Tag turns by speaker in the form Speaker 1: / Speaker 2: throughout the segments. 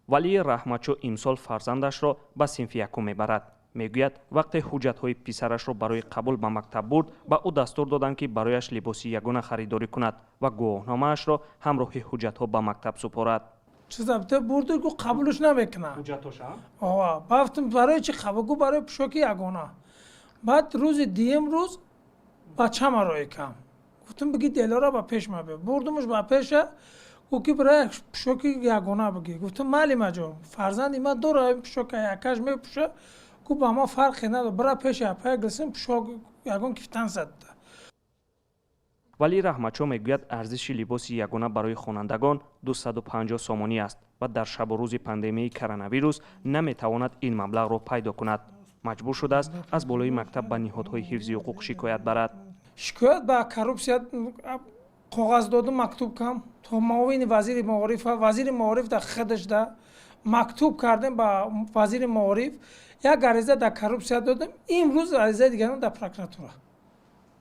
Speaker 1: Валии Раҳматшо имсол фарзандашро ба синфи якум мебарад. Мегӯяд, вақте ҳуҷҷатҳои писарашро барои қабул ба мактаб бурд, ба ӯ дастур доданд, ки барояш либоси ягона харидорӣ кунад ва гувоҳномаашро ҳамроҳи ҳуҷҷатҳо ба мактаб супорад.
Speaker 2: Чиза бурду, гу қабулш намекунад. Бафтум, барои чи қабул? Гу, барои пӯшоки ягона. Баъд рӯзи дуюм рӯз бачама роӣ кам, гуфтум, биги, Делора ба пеш ма биё. Бурдумш ба пеша, гу, ки барои пӯшоки ягона бигӣ. Гуфтум, маълимаҷон, фарзанди ма дора пӯшока, якаш мепӯша. Гу, ба ма фарқе надор, бира пеши апая Гулсин, пӯшок ягон кифтан зад.
Speaker 1: Валии Раҳматшо мегӯяд, арзиши либоси ягона барои хонандагон 250 сомонӣ аст ва дар шабу рӯзи пандемияи коронавирус наметавонад ин маблағро пайдо кунад. Маҷбур шудааст, аз болои мактаб ба ниҳодҳои ҳифзи ҳуқуқ шикоят барад.
Speaker 2: Шикоят ба коррупсия коғаз додум, мактуб кам то муовини вазири маориф, вазири маориф да худаш да мактуб кардем. Ба вазири маориф як ариза дар коррупсия додем, имрӯз аризаи дигарон дар прокуратура.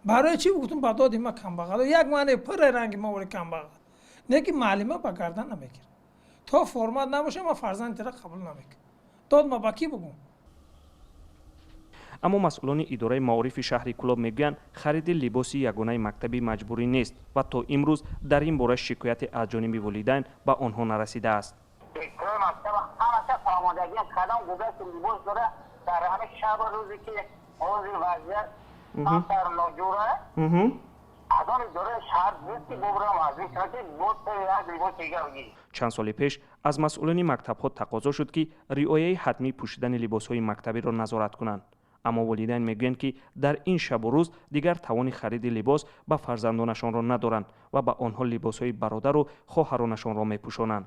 Speaker 2: Барои чӣ? Гуфтум, ба доди ма камбағал, як мане пура ранги мавори камбағал не, ки маълима ба гардан намегирад. То формат набоша, ма фарзандтира қабул намекунам. Дод ма ба кӣ бугум?
Speaker 1: Аммо масъулони идораи маорифи шаҳри Кӯлоб мегӯянд, хариди либоси ягонаи мактабӣ маҷбурӣ нест ва то имрӯз дар ин бора шикояте аз ҷониби волидайн ба онҳо нарасидааст.
Speaker 3: Кадом гугашти либос дора, дар ҳамин шабу рӯзе ки ҳозир вазъият камтар ноҷура, аз он идораи шаҳр нест, ки бубурам аз ин ки боз як либос дига бигирӣ.
Speaker 1: Чанд соли пеш аз масъулони мактабҳо тақозо шуд, ки риояи ҳатмии пӯшидани либосҳои мактабиро назорат кунанд. Аммо волидайн мегӯянд, ки дар ин шабу рӯз дигар тавони хариди либос ба фарзандонашонро надоранд ва ба онҳо либосҳои бародару хоҳаронашонро мепӯшонанд.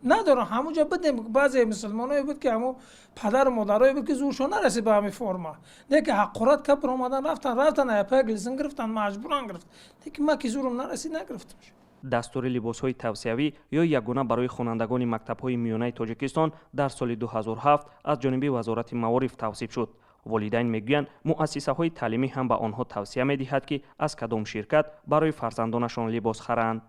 Speaker 2: Надорам. Ҳамунҷо будем, баъзе мусулмоное буд, ки ҳамун падару модарое буд, ки зӯршон нарасид ба ҳамин форма, не ки ҳақорат ка биромадан, рафтан, рафтан, аяпая Гулсин гирифтан, маҷбуран гирифт, не ки ма ки зӯрам нарасид, нагирифтам.
Speaker 1: Дастури либосҳои тавсиявӣ ё ягона барои хонандагони мактабҳои миёнаи Тоҷикистон дар соли 2007 аз ҷониби Вазорати маориф тавсиб шуд. Волидайн мегӯянд, муассисаҳои таълимӣ ҳам ба онҳо тавсия медиҳад, ки аз кадом ширкат барои фарзандонашон либос харанд.